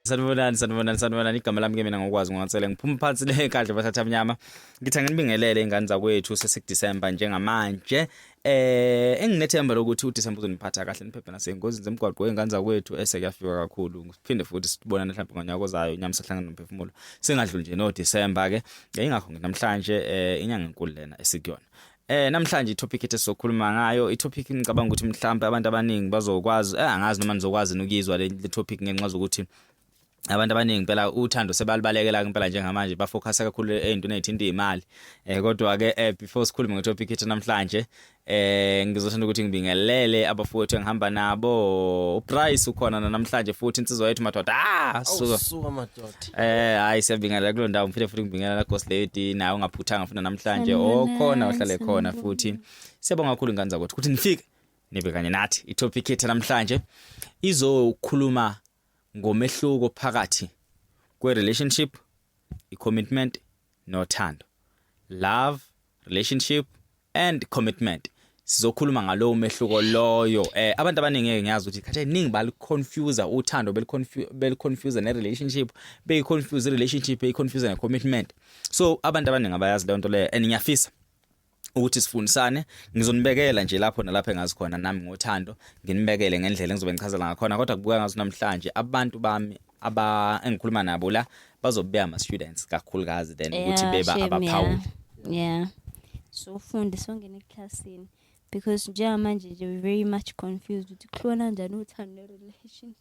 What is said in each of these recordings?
Sanibonani, sanibonani, sanibonani. Igama lami ke mina ngokwazi ngoNsele. Ngiphuma phansi le enkandla bathatha mnyama. Ngithi anginibingelele ingane zakwethu sesikuDecember njengamanje. Enginethemba lokuthi uDecember uzoniphatha kahle niphephe nasengozini zemgwaqo wengane zakwethu ese kuyafika kakhulu. Siphinde futhi sibonane mhlawumbe ngonyaka ozayo inyama sahlangana nomphefumulo. Singadluli nje no December ke. Ingakho namhlanje inyanga enkulu lena esikuyona. Namhlanje itopic ethu esizokhuluma ngayo, itopic ngicabanga ukuthi mhlawumbe abantu abaningi bazokwazi, angazi noma nizokwazi ukuyizwa le topic ngenxa zokuthi abantu abaningi impela uthando sebalibalekela impela njengamanje, bafocus kakhulu ey'ntweni ey'thinta iy'mali. Kodwa ke before sikhulume ngetopic ethu namhlanje, ngizothanda ukuthi ngibingelele abafowethu engihamba nabo. UBryce ukhona namhlanje futhi, insizwa yethu madoda. Ah, suka. Suka madoda. Hayi, siyabingelela kulo ndawo, ngiphinde futhi ngibingelela Ghost Lady naye ungaphuthanga futhi namhlanje okhona ohlale khona futhi. Siyabonga kakhulu ingane zakwethu ukuthi nifike nibe kanye nathi. Itopic yethu namhlanje izokhuluma ngomehluko phakathi kwe-relationship, i-commitment nothando. Love, relationship and commitment. Sizokhuluma ngalowo mehluko loyo. Abantu abaningi ngeke ngiyazi ukuthi khathi eningi baliconfuse uthando, beliconfuse ne-relationship, beyiconfuse relationship, beyiconfuse ne-commitment. So abantu abaningi abayazi leyo nto leyo and ngiyafisa ukuthi sifundisane. Ngizonibekela nje lapho nalapho engazi khona nami ngothando, nginibekele ngendlela engizobe ngichazela ngakhona, kodwa kubuka ngazo namhlanje abantu bami aba engikhuluma nabo la bazobe ama students kakhulukazi then ukuthi beba abaphawuli. Yeah, so ufunde songena eklasini because njengamanje nje we very much confused ukuthi kuhlukana kanjani uthando ne-relationship.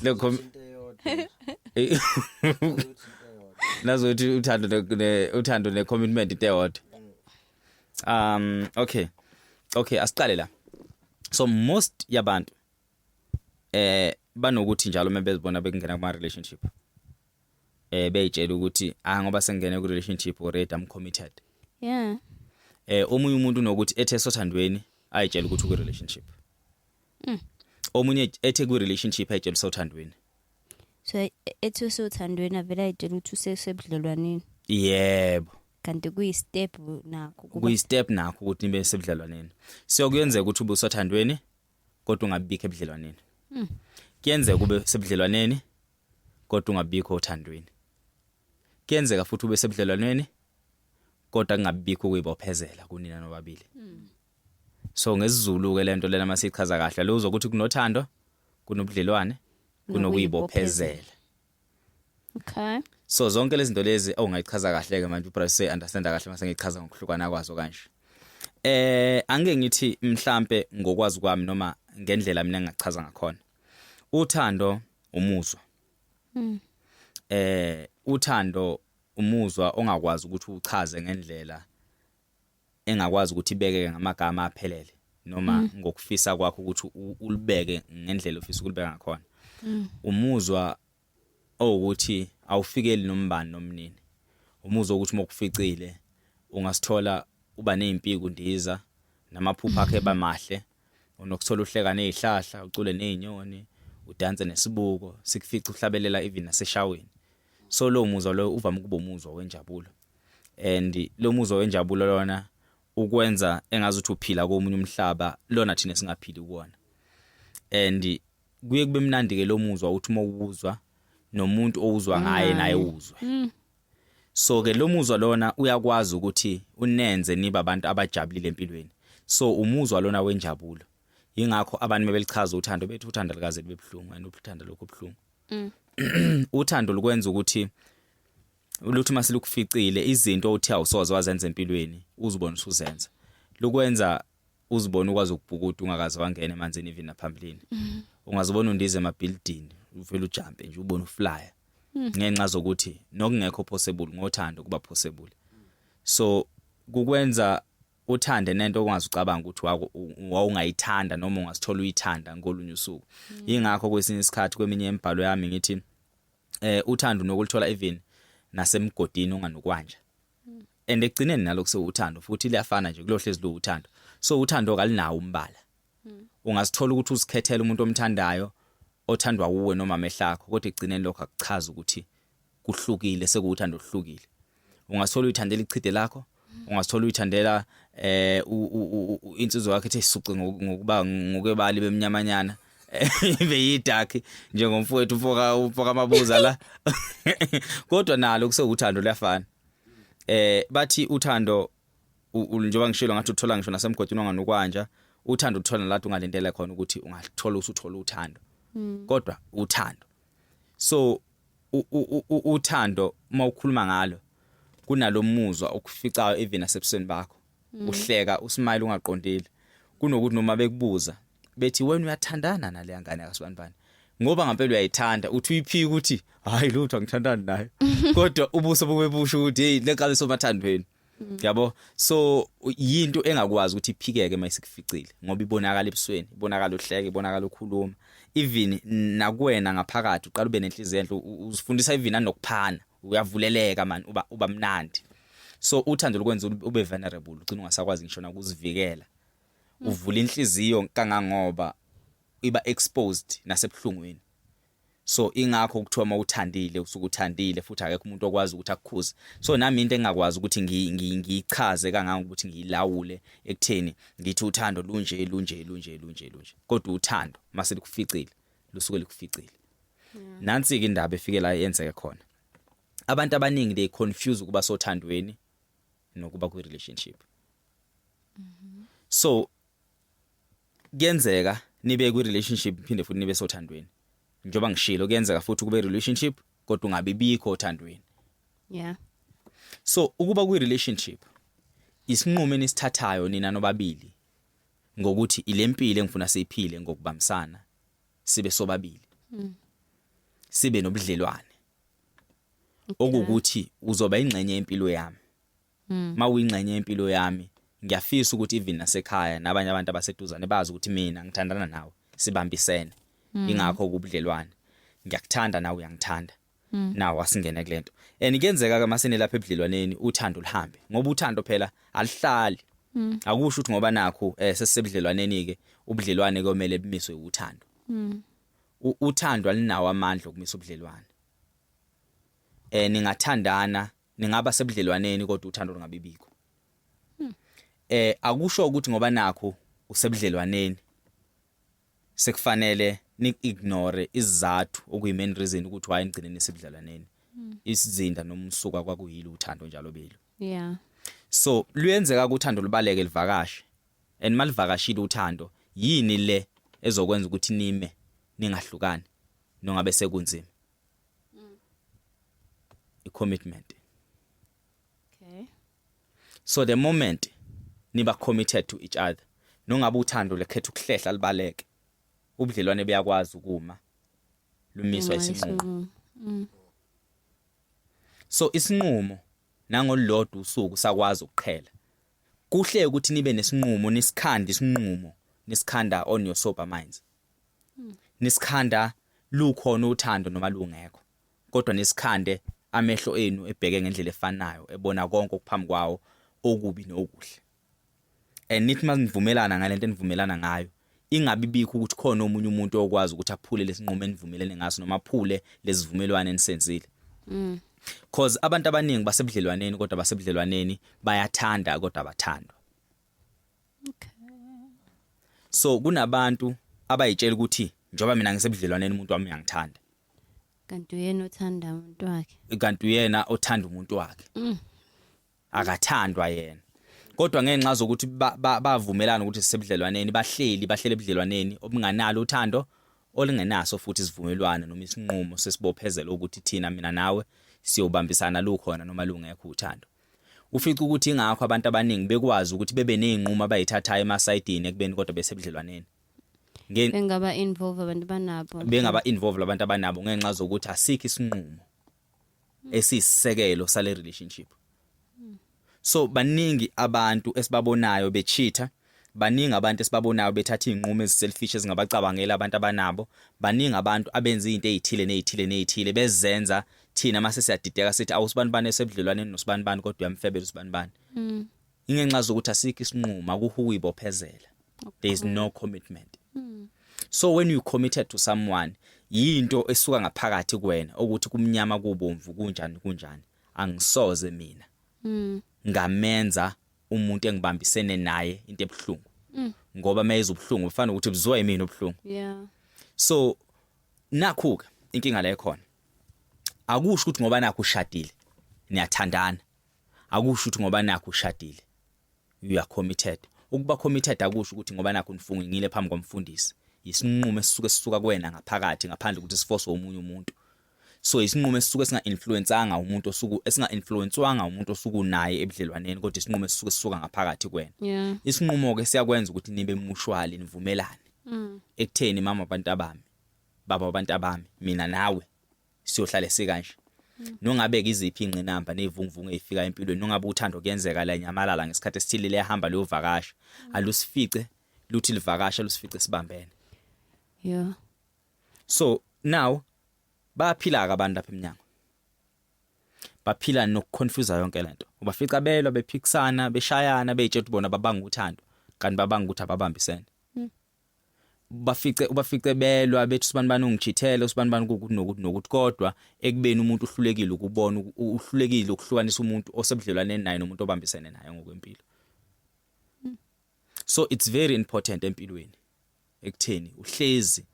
Lokho nazothi uthando uthando ne-commitment into eyodwa. Okay, asiqale la. So most yabantu banokuthi njalo uma bezibona bekungena kuma relationship beyitshela ukuthi ah, ngoba sengene ku relationship already, I'm committed. Omunye umuntu unokuthi ethe sothandweni ayitshela ukuthi uku relationship. Omunye ethe ku relationship ayitshela usothandweni. So ethi usothandweni avele ayitshela ukuthi usesebudlelwaneni. Yebo. Kanti kuyi-step nakho kuba Kuyi-step nakho ukuthi nibe sebudlelwaneni. So kuyenzeka ukuthi ube usothandweni kodwa ungabikho ebudlelwaneni. Kuyenzeka ube sebudlelwaneni kodwa ungabikho othandweni. Kuyenzeka futhi ube sebudlelwaneni kodwa kungabikho ukuyibophezela kunina nobabili. So ngesiZulu ke lento lena masichaza kahle lo uzokuthi kunothando, kunobudlelwane, kunokuyibophezela. So zonke lezi zinto lezi ongayichaza kahle ke manje uBryce say understand kahle mase ngichaza ngokuhlukana kwazo kanje. Angeke ngithi mhlambe ngokwazi kwami noma ngendlela mina engingachaza ngakhona. Uthando umuzwa. Uthando umuzwa ongakwazi ukuthi uchaze ngendlela engakwazi ukuthi ibekeke ngamagama aphelele noma ngokufisa kwakho ukuthi ulibeke ngendlela ofisa ukulibeka ngakhona. Umuzwa owukuthi awufikeli nombani nomnini. Umuzwa ukuthi uma ukuficile ungasithola uba nezimpiko undiza namaphupho akhe bamahle, unokuthola uhleka nezihlahla, ucule nezinyoni, udanse nesibuko, sikufica uhlabelela even naseshaweni. So lo muzwa lo uvame ukuba umuzwa wenjabulo. And lo muzwa wenjabulo lona ukwenza engazuthi uphila komunye umhlaba lona thina singaphili kuwona. And kuye kube mnandi ke lo muzwa uthi uma uwuzwa nomuntu owuzwa ngaye naye uzwe. So ke lo muzwa lona uyakwazi ukuthi unenze nibe abantu abajabulile empilweni. So umuzwa lona wenjabulo. Ingakho abantu bebelichaza uthando bethu, uthando likaze libe buhlungu and uthando lokho buhlungu. Uthando lukwenza ukuthi luthi masilukuficile izinto othi awusoze wazenza empilweni uzibone usuzenza. Lukwenza uzibone ukwazi ukubhukuda ungakaze wangena emanzini even naphambilini. Ungazibona undiza emabhilidini uvele ujumpe nje ubone uflyer. Ngenxa zokuthi nokungekho possible ngothando kuba possible. So kukwenza uthande nento ongazucabanga ukuthi wawungayithanda noma ungasithola uyithanda ngolunye usuku. Ingakho kwesinye isikhathi kweminye imibhalo yami ngithi uthando nokulithola even nasemgodini onganukwanja. And ekugcineni nalokho sewuthando futhi liyafana nje kulohlezi lo uthando. So uthando kalinawo umbala. Ungasithola ukuthi uzikhethela umuntu omthandayo othandwa uwe noma amehlakho, kodwa ekugcineni lokho akuchazi ukuthi kuhlukile, sekuwuthando oluhlukile. Ungasithola uyithandela ichide lakho, ungasithola uyithandela insizwa yakhe ethe suce ngokuba ngokwebali bemnyamanyana. Ibe yidark njengomfowethu umfoka mabuza la. Kodwa nalo kusewuthando, luyafana. Bathi uthando, njengoba ngishilo, ngathi uthola ngisho nasemgodini onganukwanja. Uthando uthola lapho ungalindele khona ukuthi ungathola, usuthola uthando, kodwa uthando. So uthando uma ukhuluma ngalo, kunalomuzwa okuficayo even nasebusweni bakho, uhleka, usmile ungaqondile, kunokuthi noma bekubuza bethi wena uyathandana nale ngane yakasibanibani, ngoba ngempela uyayithanda, uthi uyiphika ukuthi hayi lutho, angithandani nayo, kodwa ubuso bube busho ukuthi hey, lekabe somathandweni, yabo. So yinto engakwazi ukuthi iphikeke mayisikuficile, ngoba ibonakala ebusweni, ibonakala uhleke, ibonakala ukhuluma, even nakuwena ngaphakathi uqala ube nenhliziyo enhle, uzifundisa even nanokuphana, uyavuleleka man, uba mnandi. So uthando lukwenza ube vulnerable, ugcina ungasakwazi ngisho nokuzivikela, uvula inhliziyo kangangoba iba exposed nasebuhlungwini. So ingakho kuthiwa uma uthandile usuke uthandile, futhi akekho umuntu okwazi ukuthi akukhuze. So nami into engakwazi ukuthi ngiyichaze kangangokuthi ngiyilawule ekutheni ngithi uthando lunje, lunje, lunje, lunje, lunje, kodwa uthando mase likuficile lusuke likuficile. Nansi ke indaba efike la yenzeke khona. Abantu abaningi, they confuse ukuba sothandweni nokuba kwi relationship. So kuyenzeka nibe kwi relationship, phinde futhi nibe sothandweni. Njengoba ngishilo, kuyenzeka futhi kube relationship kodwa ungabi bikho othandweni. So ukuba kwi relationship isinqumo enisithathayo nina nobabili ngokuthi ilempilo engifuna siyiphile ngokubambisana, sibe sobabili, sibe nobudlelwane okukuthi uzoba ingxenye yempilo yami. Mawuyingxenye yempilo yami, ngiyafisa ukuthi even nasekhaya nabanye abantu abaseduzane bazi ukuthi mina ngithandana nawe, sibambisene. Ingakho kubudlelwane, ngiyakuthanda nawe uyangithanda, nawo asingene kulento. And kuyenzeka ke masine lapha ebudlelwaneni uthando luhambe, ngoba uthando phela alihlali. Akusho ukuthi ngoba nakho sesebudlelwaneni ke ubudlelwane komele bumiswe uthando. Uthando alinawo amandla okumisa ubudlelwane. Ningathandana, ningaba sebudlelwaneni, kodwa uthando lungabibikho. Akusho ukuthi ngoba nakho usebudlelwaneni sekufanele ni ignore isizathu okuyi main reason ukuthi why nigcine nisebudlelwaneni. Isizinda noma umsuka kwakuyilo uthando njalo belo. So luyenzeka uthando lubaleke livakashe, and malivakashile uthando, yini le ezokwenza ukuthi nime ningahlukani nongabe sekunzima? I-commitment. So the moment niba committed to each other, nongabe uthando lekhetha ukuhlehla libaleke, ubudlelwane buyakwazi ukuma, lumiswa Ngenxa isinqumo. Yesinqumo. So isinqumo nangolulodwa usuku sakwazi ukuqhela. Kuhle ukuthi nibe nesinqumo, nisikhanda isinqumo, nisikhanda on your sober minds, nisikhanda lukhona uthando noma lungekho, kodwa nisikhande amehlo enu ebheke ngendlela efanayo, ebona konke okuphambi kwawo, okubi nokuhle. And nithi manivumelana ngalento enivumelana ngayo, ingabi bikho ukuthi khona omunye umuntu okwazi ukuthi aphule lesinqumo enivumelene ngaso noma aphule lesivumelwano enisenzile, cause abantu abaningi basebudlelwaneni, kodwa basebudlelwaneni bayathanda kodwa abathandwa. So kunabantu abayitshela ukuthi njengoba mina ngisebudlelwaneni, umuntu wami uyangithanda. Kanti uyena othanda umuntu wakhe. Kanti uyena othanda umuntu wakhe, akathandwa yena, kodwa ngenxa zokuthi bavumelana ukuthi sisebudlelwaneni, bahleli ebudlelwaneni obunganalo uthando, olungenaso futhi isivumelwano noma isinqumo sesibophezelo ukuthi thina, mina nawe, siyobambisana lukhona noma lungekho uthando. Ufica ukuthi ingakho abantu abaningi bekwazi ukuthi bebe nezinqumo abayithathayo emasayidini ekubeni kodwa besebudlelwaneni. Bengaba involve abantu banabo. Bengaba involve labantu abanabo ngenxa zokuthi asikho isinqumo esisisekelo sale relationship. So baningi abantu esibabonayo bechitha, baningi abantu esibabonayo bethatha izinqumo eziselfish ezingabacabangela abantu abanabo, baningi abantu abenza izinto ezithile nezithile nezithile bezenza. Thina mase siyadideka sithi awusibani bani esebudlelwaneni nosibani bani, kodwa uyamfebela usibani bani. Ingenxa zokuthi asikho isinqumo, akukho ukuyibophezela, there is no commitment. So when you committed to someone, yinto esuka ngaphakathi kuwena ukuthi kumnyama kubomvu, kunjani kunjani, angisoze mina ngamenza umuntu engibambisene naye into ebuhlungu, ngoba mayeza ubuhlungu ufana ukuthi buzwa yimina ubuhlungu. So nakhu ke inkinga la ekhona. Akusho ukuthi ngoba nakho ushadile niyathandana, akusho ukuthi ngoba nakho ushadile you are committed. Ukuba committed akusho ukuthi ngoba nakho nifungile phambi komfundisi. Isinqumo esisuke sisuka kuwena ngaphakathi, ngaphandle ukuthi siforce omunye umuntu. So isinqumo esisuke singa influenceanga umuntu osuku, esinga influencewanga umuntu osuku naye ebudlelwaneni, kodwa isinqumo esisuke sisuka ngaphakathi kuwena. Isinqumo ke siyakwenza ukuthi nibe mutual, nivumelane ekutheni mama abantu abami, baba abantu abami, mina nawe siyohlale sikanje. Nongabe iziphi ingqinamba nezivunguvungu ezifika empilweni, nongabe uthando kuyenzeka la nyamalala ngesikhathi esithile, liyahamba liyovakasha, alusifice luthi livakasha, lusifice sibambene. So now bayaphila ke abantu lapha eminyango, baphila nokuconfuse yonke lento. Ubafica belwa, bephikisana, beshayana, beyitshela ukuthi bona babanga uthando, kanti babanga ukuthi ababambisene. Bafice, ubafice belwa, bethi usibani bani ungichithele, usibani bani kukuthi nokuthi nokuthi, kodwa ekubeni umuntu uhlulekile ukubona, uhlulekile ukuhlukanisa umuntu osebudlelwaneni naye nomuntu obambisene naye ngokwempilo. So it's very important empilweni ekutheni uhlezi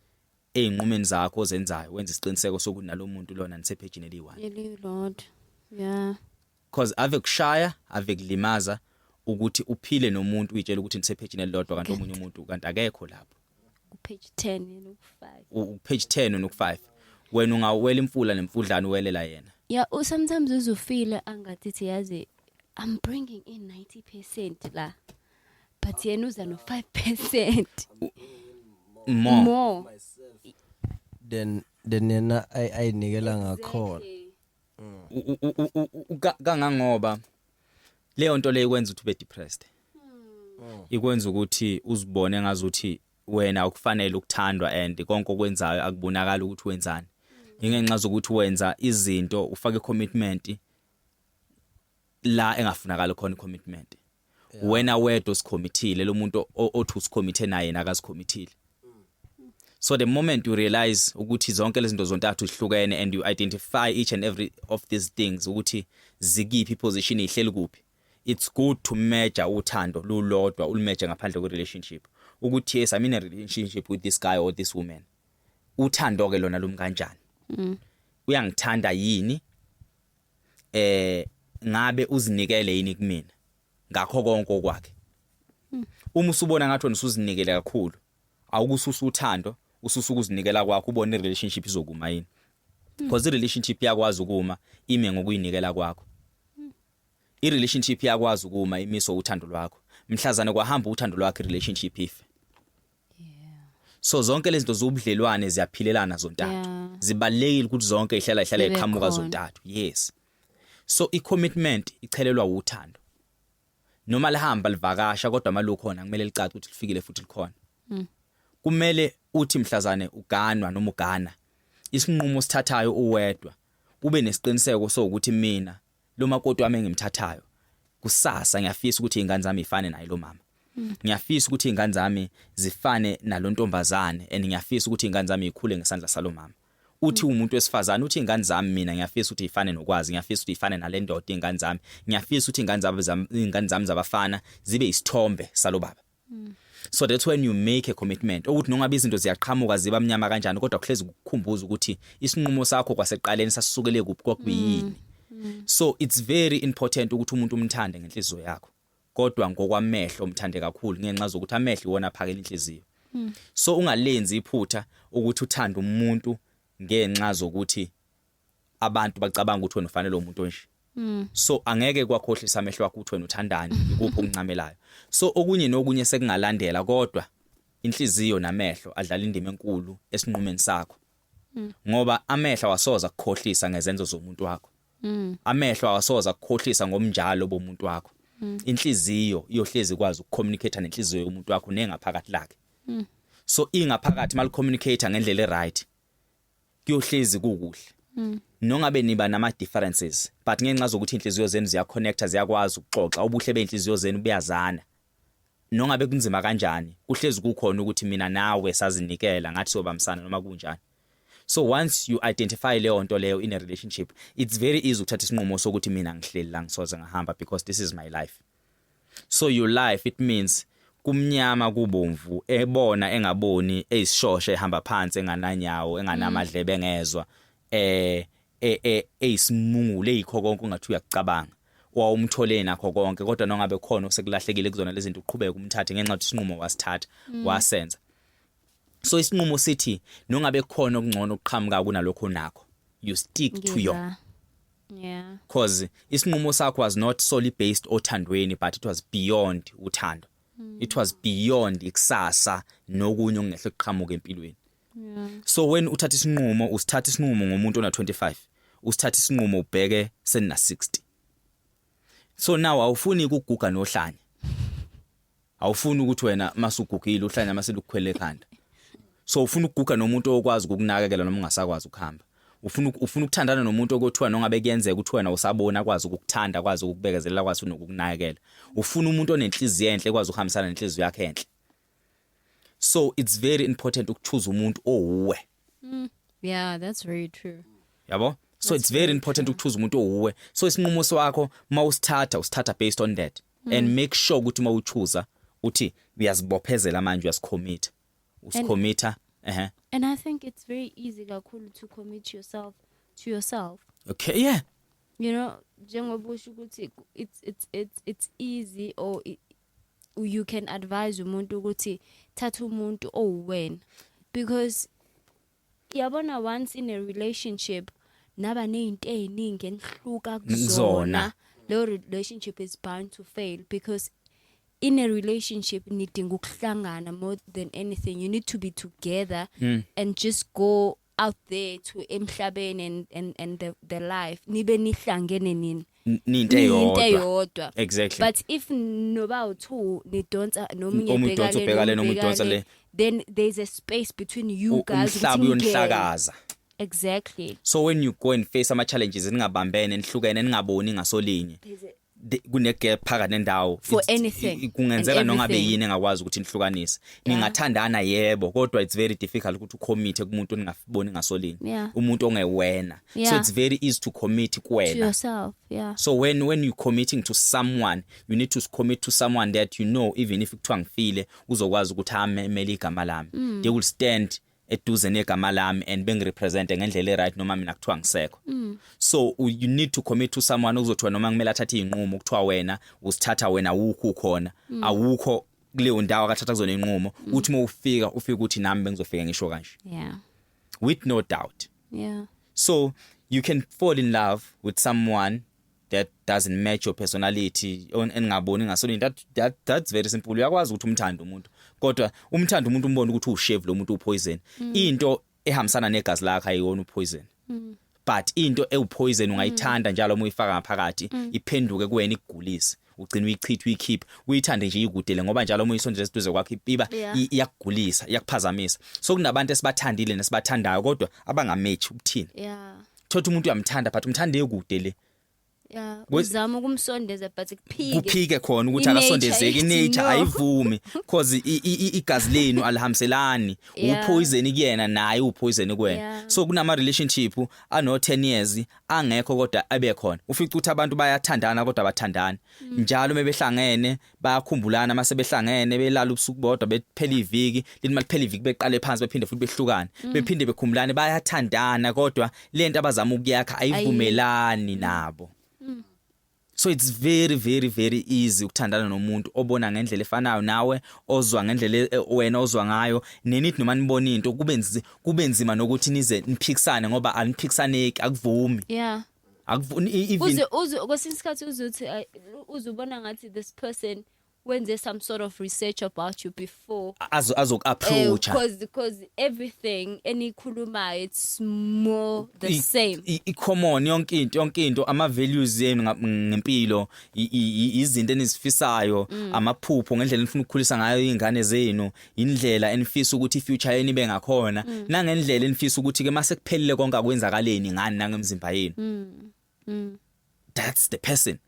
eyinqumeni zakho ozenzayo wenza isiqiniseko sokuthi nalomuntu lona nisephejini eliyi-one. Elilodwa, yeah. Cause ave kushaya, ave kulimaza ukuthi uphile nomuntu uyitshela ukuthi nisephejini elilodwa, kanti omunye umuntu kanti akekho lapho. Ku-page 10, yena ku-5. Page 10 noku-5, wena ungawela imfula nemfudlana uwelela yena. Yeah, sometimes uzofila angathi yazi I'm bringing in 90% la, but yena uza no 5% more. More. Then yena ayinikela ngakhona. Kangangoba leyo nto leyo ikwenza ukuthi ube depressed, ikwenza ukuthi uzibone ngazuthi wena ukufanele ukuthandwa and konke okwenzayo akubonakali ukuthi wenzani, ingenxa zokuthi wenza izinto, ufake commitment la engafunakali khona commitment. Wena wedwa usikhomithile lo muntu othi usikhomithe naye nakazikhommithile. So the moment you realize ukuthi zonke lezi zinto zontathu zihlukene and you identify each and every of these things ukuthi zikiphi position, ihleli kuphi, it's good to measure uthando lulodwa, ulumeasure ngaphandle kwe relationship, ukuthi yes, I'm in a relationship with this guy or this woman, uthando ke lona lumi kanjani, uyangithanda yini, ngabe uzinikele yini kumina ngakho konke okwakhe. Uma usubona ngathi wena usuzinikele kakhulu, awukususa uthando, ususa ukuzinikela kwakho, ubone i-relationship izokuma yini, because i-relationship iyakwazi ukuma ime ngokuyinikela kwakho. I-relationship iyakwazi ukuma imiso uthando lwakho. Mhlazane kwahamba uthando lwakho, i-relationship ife. So zonke lezi zinto zobudlelwane ziyaphilelana zontathu. Zibalekile ukuthi zonke ihlala ihlala Zibe iqhamuka khona. zontathu, yes. So i-commitment ichelelwa uthando, noma lihamba livakasha, kodwa malukhona kumele licace ukuthi lifikile futhi likhona. Kumele uthi mhlazane uganwa noma ugana, isinqumo osithathayo uwedwa ube nesiqiniseko sokuthi mina lo makoti wami engimthathayo kusasa, ngiyafisa ukuthi izingane zami ifane naye lo mama, ngiyafisa ukuthi izingane zami zifane nalontombazane, and ngiyafisa ukuthi izingane zami zikhule ngesandla salo mama. Uthi umuntu wesifazane uthi izingane zami mina ngiyafisa ukuthi ifane nokwazi, ngiyafisa ukuthi ifane nale ndoda izingane zami, ngiyafisa ukuthi izingane zami zabafana zibe isithombe salo baba. So that's when you make a commitment ukuthi nongabe izinto ziyaqhamuka ziba mnyama kanjani, kodwa kuhlezi kukukhumbuza ukuthi isinqumo sakho kwaseqaleni sasisukele kuphi, kwakuyini. So it's very important ukuthi umuntu umthande ngenhliziyo yakho, kodwa ngokwamehlo umthande kakhulu ngenxa zokuthi amehlo iwona aphakela inhliziyo. So ungalenzi iphutha ukuthi uthande umuntu ngenxa zokuthi abantu bacabanga ukuthi wena ufanele umuntu onje. So angeke kwakhohlisa amehlo akho ukuthi wena uthandani, ikuphi okuncamelayo. So okunye nokunye sekungalandela, kodwa inhliziyo namehlo adlala indima enkulu esinqumeni sakho, ngoba amehlo awasoza kukhohlisa ngezenzo zomuntu wakho, amehlo awasoza kukhohlisa ngomnjalo bomuntu wakho. Inhliziyo iyohlezi ikwazi ukucommunicate nenhliziyo yomuntu wakho nengaphakathi lakhe. So ingaphakathi malicommunicate ngendlela eright, kuyohlezi kukuhle nongabe niba nama differences, but ngenxa zokuthi inhliziyo zenu ziyaconnecta, ziyakwazi ukuxoxa, ubuhle beinhliziyo zenu buyazana. Nongabe kunzima kanjani, kuhlezi kukhona ukuthi mina nawe sazinikela ngathi sobambisana noma kunjani. So once you identify leyo nto leyo in a relationship, it's very easy ukuthatha isinqumo sokuthi mina ngihleli la, ngisoze ngahamba because this is my life. So your life, it means Kumnyama kubomvu, ebona engaboni, eyisishosha ehamba phansi, engananyawo, enganamadlebe, engezwa, eyisimungule, eyikho konke ungathi uyakucabanga, wawumthole nakho konke, kodwa nongabe khona osekulahlekile kuzona lezi zinto, uqhubeke umthathe ngenxa yokuthi isinqumo wasithatha, wasenza. So isinqumo sithi nongabe khona okungcono okuqhamuka kunalokho nakho, you stick to your Yeah. Cause isinqumo sakho was not solely based othandweni, but it was beyond uthando, it was beyond ikusasa nokunye okungehle kuqhamuka empilweni. So when uthatha isinqumo, usithatha isinqumo ngomuntu ona 25, usithatha isinqumo ubheke senina 60. So now awufuni ukuguga nohlanya, awufuni ukuthi wena masugugile uhlanya maselukukhwele ekhanda. So ufuna ukuguga nomuntu okwazi ukukunakekela noma ungasakwazi ukuhamba. Ufuna ukuthandana nomuntu okuthiwa nongabe kuyenzeka ukuthi wena usabona, akwazi ukukuthanda, akwazi ukukubekezelela, akwazi nokukunakekela. Ufuna umuntu onenhliziyo enhle, ekwazi ukuhambisana nenhliziyo yakhe enhle. So it's very important ukuchoose umuntu owuwe. Yeah, that's very true. Yabo, so it's very important ukuchoose umuntu owuwe. So isinqumo sakho mawusithatha, usithatha based on that and make sure ukuthi mawuchoose uthi uyazibophezela manje, uyazicommit, usicommita ehe. And I think it's very easy kakhulu to commit yourself to yourself. Okay, yeah. Njengoba usho ukuthi it's easy or you can advise umuntu ukuthi thatha umuntu owuwena, because yabona, once in a relationship naba nezinto eziningi enihluka kuzona. Kuzona, leyo relationship is bound to fail, because in a relationship nidinga ukuhlangana more than anything. You need to be together and just go out there to emhlabeni and the life nibe nihlangene nini Ninto niyinto eyodwa. Eyodwa. Exactly. But if noba u-two nidonsa, nomunye Omunye udonsa ubheka le, nomunye udonsa le. Then there's a space between you guys Umhlaba ukuthi ningene. uyonihlakaza. Exactly. So when you go and face ama challenges ningabambene, nihlukene, ningaboni ngasolinye, There's a, kune gap phakathi nendawo. For anything Kungenzeka and nongabe everything. yini engakwazi ukuthi nihlukanise. Ningathandana yebo, kodwa it's very difficult ukuthi ucommit kumuntu oningaboni ngasolinye, umuntu ongewena. So it's very easy to commit to kuwena. yourself, yeah. So when you committing to someone, you need to commit to someone that you know, even if kuthiwa ngifile, uzokwazi ukuthi amele igama lami. They will stand eduze negama lami and bengirepresente ngendlela e-right noma mina kuthiwa ngisekho. So you need to commit to someone okuzothiwa noma kumele athathe izinqumo, kuthiwa wena usithatha wena, awukho ukhona, awukho kuleyo ndawo akathatha kuzona inqumo, uthi uma ufika, ufike ukuthi nami bengizofika ngisho kanje with no doubt. So you can fall in love with someone that doesn't match your personality, engaboni ngasolinye. That's very simple. Uyakwazi ukuthi umthande umuntu, kodwa umthande umuntu umbone ukuthi uwushevu lo muntu, upoison. Into ehambisana negazi lakho ayiyona upoison. But into ewupoison ungayithanda njalo uma uyifaka ngaphakathi, iphenduke kuwena ikugulise. Ugcina uyichitha, uyikhiphe, uyithande nje ikudele, ngoba njalo uma uyisondela eduze kwakho iba iyakugulisa, iyakuphazamisa. So kunabantu esibathandile nesibathandayo kodwa abangamatch ubuthina. Thothi umuntu uyamthanda, but umthande ekude le. Uzama ukumsondeza but kuphike. Kuphike khona ukuthi I-nature akasondezeki. ithi I-nature no. ayivumi, cause igazi lenu alihambiselani. Upoison kuyena, naye upoison kuwena. So kunama relationship ano 10 years angekho kodwa abe khona. Ufica ukuthi abantu bayathandana kodwa abathandani. Njalo mebehlangene bayakhumbulana, mase behlangene belala ubusuku bodwa, bephela iviki lithi maliphela iviki beqale phansi, bephinde futhi behlukane, bephinde bekhumbulane. Bayathandana kodwa lento abazama ukuyakha ayivumelani nabo. So it's very very very easy ukuthandana nomuntu obona ngendlela efanayo nawe, ozwa ngendlela wena ozwa ngayo, nenithi noma nibona into kube nzima nokuthi nize niphikisane, ngoba aniphikisaneki, akuvumi. Akuvumi even. Uze kwesinye isikhathi uzuthi uzubona ngathi this person wenze some sort of research about you before azoku-approacha. Because everything enikhulumayo, it's more the same. I-common yonke into, yonke into, ama values yenu ngempilo, izinto enizifisayo, amaphupho, ngendlela enifuna ukukhulisa ngayo izingane zenu, indlela enifisa ukuthi ifuture yenu ibe ngakhona, nangendlela enifisa ukuthi ke mase kuphelile konke akwenzakaleni ngani nangemzimba yenu. That's the person.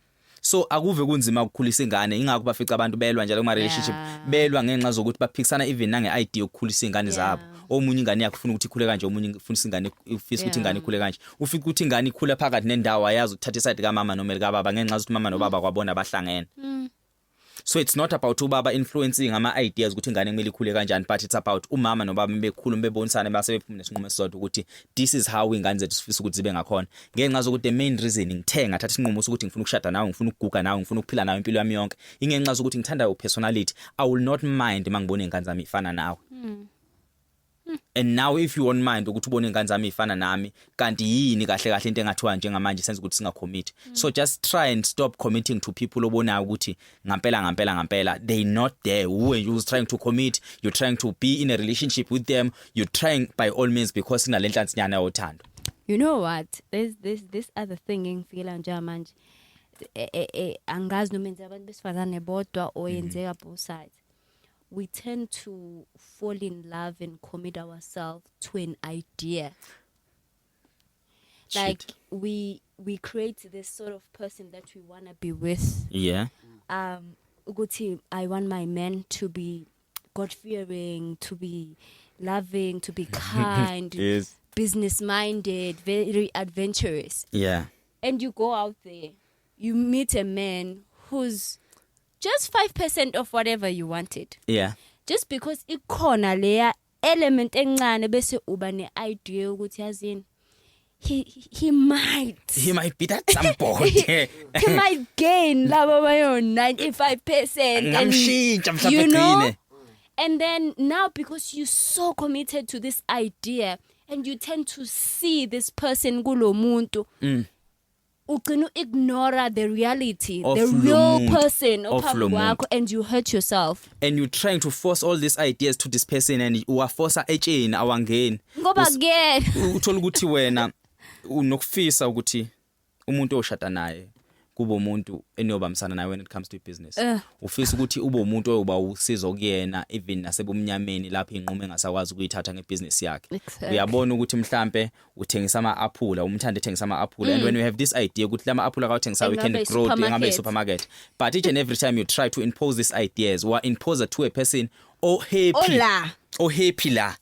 So akuve kunzima ukukhulisa ingane, ingakho bafica abantu belwa njalo kuma relationship, belwa ngenxa zokuthi baphikisana even nange idea yokukhulisa ingane zabo. Omunye ingane yakhe ufuna ukuthi ikhule kanje, omunye ufuna ingane, ufisa ukuthi ingane ikhule kanje. Ufika ukuthi ingane ikhula phakathi nendawo, ayazi ukuthatha iside kamama noma likababa, ngenxa yokuthi mama nobaba kwabona bahlangene. So it's not about ubaba influencing ama ideas ukuthi ingane kumele ikhule kanjani, but it's about umama nobaba bekhuluma, bebonisana, base bephuma nesinqumo esisodwa ukuthi this is how ingane zethu sifisa ukuthi zibe ngakhona, ngenxa zokuthi the main reason ngithe ngathatha isinqumo sokuthi ngifuna ukushada nawe, ngifuna ukuguga nawe, ngifuna ukuphila nawe impilo yami yonke, ingenxa zokuthi ngithanda your personality. I will not mind mangibona ingane zami ifana nawe. And now if you won't mind ukuthi ubone ingane zami ifana nami, kanti yini kahle kahle into engathiwa njengamanje senza ukuthi singacommit? So just try and stop committing to people obonayo ukuthi ngampela ngampela ngampela they not there. Who you trying to commit, you're trying to be in a relationship with them, you're trying by all means because kunalenhlansinyana yothando. You know what, there's this other thing engifikela njengamanje. Angazi noma yenzeka abantu besifazane bodwa or yenzeka both sides. We tend to fall in love and commit ourselves to an idea, like Shit. we create this sort of person that we want to be with, ukuthi I want my man to be God fearing, to be loving, to be kind, business minded, very adventurous. And you go out there, you meet a man who's just 5% of whatever you wanted, just because ikhona leya element encane, bese uba ne-idea ukuthi yazini, he might He might be that somebody. He might gain laba bayo 95% and Ngamshintsha mhlawumbe you know egcine. And then now, because you're so committed to this idea and you tend to see this person kulo muntu, ugcina ignore the reality, Of the lo real muntu. person Of ophambi lo muntu. kwakho, and you hurt yourself. And you're trying to force all these ideas to this person and uwaforsa etsheni, awangeni. Ngoba kuyena Uthola ukuthi wena unokufisa ukuthi umuntu oshada naye kube umuntu eniyobambisana naye when it comes to business. Ufisa ukuthi ube umuntu oyoba usizo kuyena even nasebumnyameni lapho inqumo engasakwazi ukuyithatha ngebusiness yakhe. Uyabona ukuthi mhlambe uthengisa ama-aphula, umthanda ethengisa ama-aphula, and when you have this idea ukuthi lama aphula akawathengisayo, we can Engabe grow, engabe i-supermarket. Supermarket. But each and every time you try to impose these ideas, wa impose to a person oh happy Ola. Oh happy la.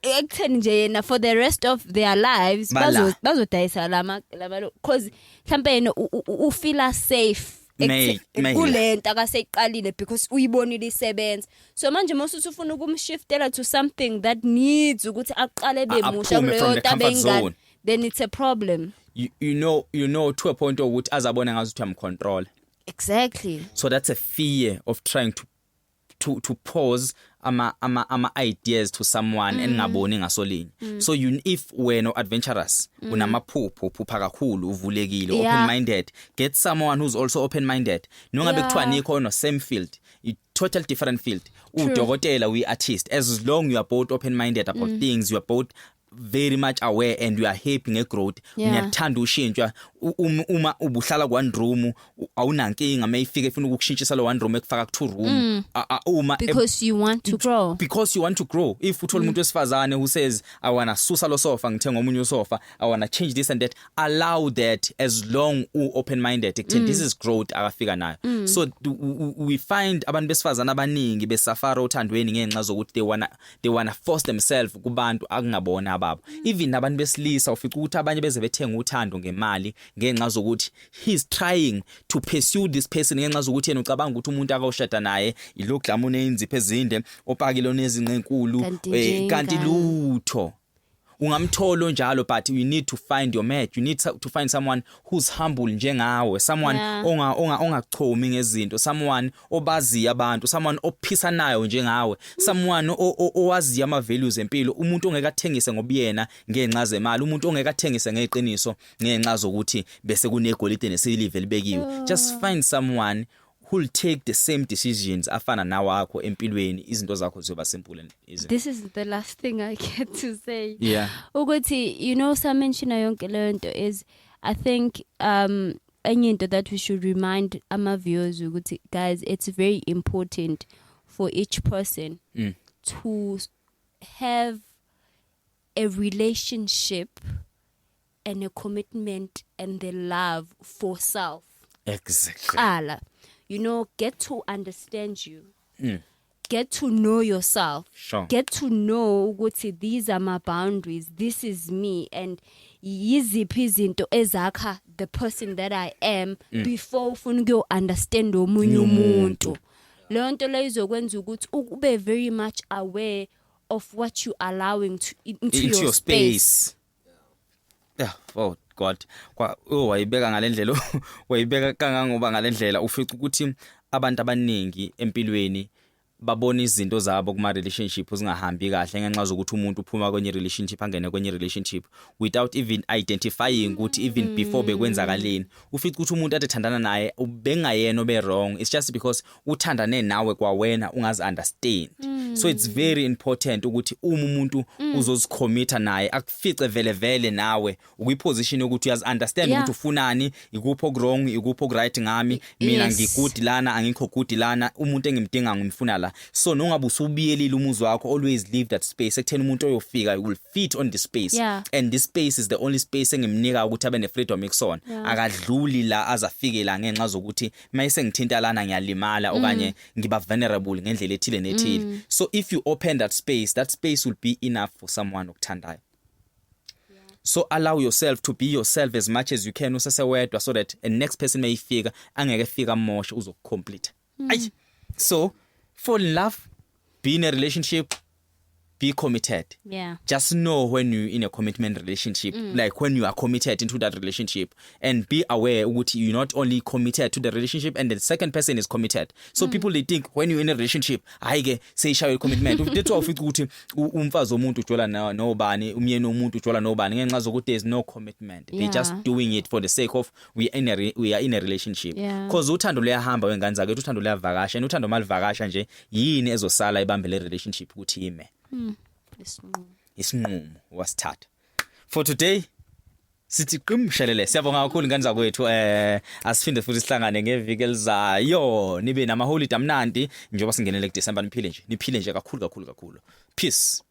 Ekutheni nje yena for the rest of their lives Bala. Bazodayisa lama cause mhlambe yena ufeela safe May- kulento akaseyiqalile because uyibonile isebenza. So manje mase ufuna ukumshiftela to something that needs ukuthi aqale bemusha Aphume kuleyo from the nto comfort abeyingane, zone. then it's a problem. You know to a point ukuthi azabona ngazuthi uyamcontrol. So that's a fear of trying to pose ama ideas to someone engaboni ngasolinye. So you, if wena adventurous, unamaphupho, uphupha kakhulu, uvulekile, open minded, get someone who's also open minded, nongabe kuthiwa nikho no same field, you total different field, udokotela, we artist, as long you are both open minded about things, you are both very much aware and you are happy ngegrowth. Niyathanda ushintshwa. Uma ubuhlala ku one room, awunankinga mayifike efuna ukukushintshisa lo one room ekufaka ku two room. Uma Because you want to grow. Because you want to grow. If uthola umuntu wesifazane who says, "I wanna susa lo sofa, ngithenga omunye usofa, I wanna change this and that," allow that as long u open minded ekutheni this is growth akafika nayo. So we find abantu besifazane abaningi besafara othandweni ngenxa zokuthi they wanna force themselves kubantu akungabona ababo. Even nabantu besilisa, ufica ukuthi abanye beze bethenga uthando ngemali ngenxa zokuthi he's trying to pursue this person ngenxa zokuthi yena ucabanga ukuthi umuntu akawushada naye ilo glamour, onenzipho ezinde, opakile, onezinqe enkulu. Kanti nje Kanti ingane. Lutho, ungamthola onjalo, but you need to find your match. You need to find someone who's humble njengawe, someone ongachomi ngezinto, someone obaziyo abantu, someone ophisanayo njengawe, someone owaziyo ama values empilo, umuntu ongeke athengise ngobuyena ngenxa zemali, umuntu ongeke athengise ngeqiniso ngenxa zokuthi bese kunegolide nesiliva elibekiwe. Just find someone who'll take the same decisions afana nawakho empilweni, izinto zakho ziyoba simple and easy. This is the last thing I get to say. Ukuthi sa-mentiona yonke leyo nto is, I think, enye into that we should remind ama viewers ukuthi, guys, it's very important for each person to have a relationship and a commitment and the love for self. Qala, get to understand you, get to know yourself, get to know ukuthi these are my boundaries, this is me, and yiziphi izinto ezakha the person that I am before ufuna ukuyo understand omunye umuntu. Leyo nto leyo izokwenza ukuthi ube very much aware of what you allowing into into your your space. space. Yeah, oh God, kwa oh wayibeka ngalendlela, wayibeka kangangoba ngalendlela ufica ukuthi abantu abaningi empilweni babona izinto zabo kuma relationship zingahambi kahle ngenxa zokuthi umuntu uphuma kwenye relationship angene kwenye relationship without even identifying ukuthi even before bekwenzakaleni. Ufica ukuthi umuntu ade thandana naye ubengayena obe wrong, it's just because uthandane nawe kwawena ungazi understand. So it's very important ukuthi uma umuntu uzozicommita naye, akufice vele vele nawe ukwiposition yokuthi uyazi understand ukuthi ufunani, ikuphi okwrong, ikuphi okuright ngami mina. Ngigood lana, angikho good lana, umuntu engimdinga ngimfuna la. So nongabe usubiyelile umuzi wakho, always leave that space ekutheni umuntu oyofika will fit on the space and this space is the only space engimnika ukuthi abe ne-freedom ekusona. Akadluli la azafike la ngenxa zokuthi mayise ngithinta lana ngiyalimala okanye ngiba vulnerable ngendlela ethile nethile. So if you open that space, that space will be enough for someone okuthandayo. So allow yourself to be yourself as much as you can usesewedwa, so that a next person mayifika angeke efika amoshe, uzokucomplete. Ayi, so fall in love, be in a relationship, be committed. Just know when you're in a commitment relationship, like when you are committed into that relationship, and be aware ukuthi you're not only committed to the relationship and the second person is committed. So people, they think when you're in a relationship, hayi ke, seyishayo commitment. That's why ufica ukuthi umfazi womuntu ujola nobani, umyeni womuntu ujola nobani, ngenxa zokuthi there's no commitment. They just doing it for the sake of we are in a relationship, because uthando luyahamba wengane zakhe, uthando luyavakasha, and uthando malivakasha nje, yini ezosala ibambe le relationship ukuthi ime? Isinqumo. Isinqumo wasithatha. For today sithi qimshelele. Siyabonga kakhulu, ingane zakwethu. Asiphinde futhi sihlangane ngeviki elizayo. Nibe nama holiday amnandi njengoba singenele kuDecember. Niphile nje, niphile nje kakhulu kakhulu kakhulu. Peace.